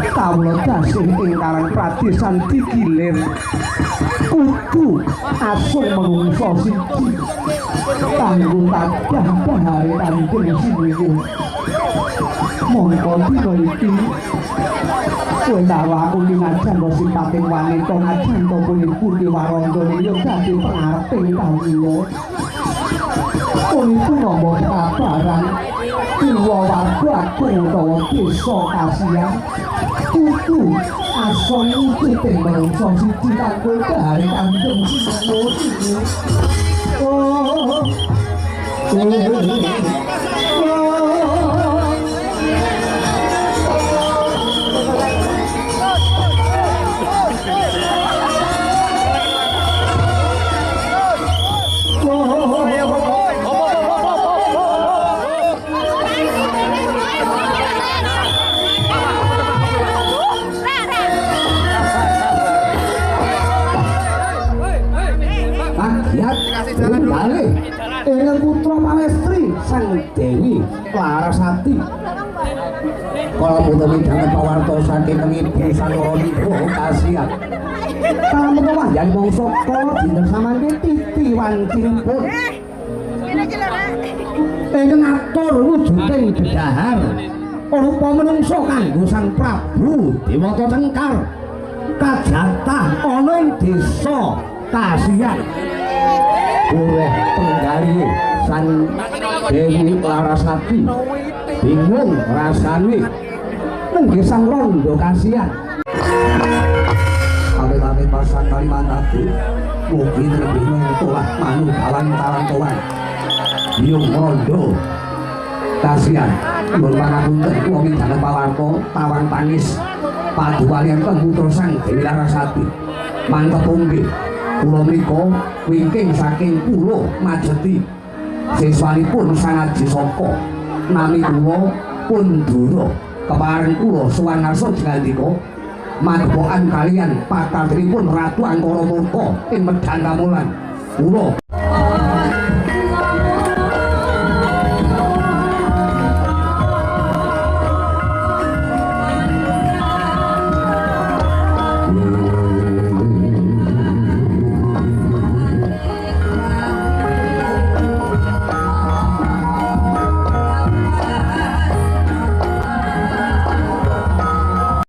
Kawula dasih ing Karangpradesan digilir kudu asung menungso siji kanggo tadah dahare Kanjeng Sinuwun. Mongko dina iki kowe karo aku ngajan sipating wanita ngajan to pundi warandane ya dadi pengareping kawula. Puniku nampa kabaran kiwa warga agung utawa desa Kasihan kudu asong wujuding manungsa siji kanggo dahare Kanjeng Sinuwun. Oh, ingkang putra palestri Sang Dewi Larasati. Kala putra midhanget pawarta saking Ibu Sanara Kasihan. Kala wahyang mangsa kala dinten samangke titi wancinipun ingkang atur wujuding dedhahar rupa menungsa kanggo Sang Prabu Dewata Cengkar kajatah ana ing desa Kasihan. Oleh penggali Sang Dewi Larasati bingung rasane nenggih Sang Rondo Kasihan. Amit-amit pasang Kalimantan mugi trebih tulah manugawan tarantowan Biyung Rondo Kasihan. Nyuwun pangapunten kula midhanget pawarta tawang tangis paduwalian putra Sang Dewi Larasati mantep nggih. Kula menika wingking saking Pulo Majeti siswanipun Sang Aji Saka. Nami kula Kundura. Kepareng kula sowan ngarsa jengandika magepokan kalian pakartinipun Ratu Angkara Murka ing Medang Kamulan. Kula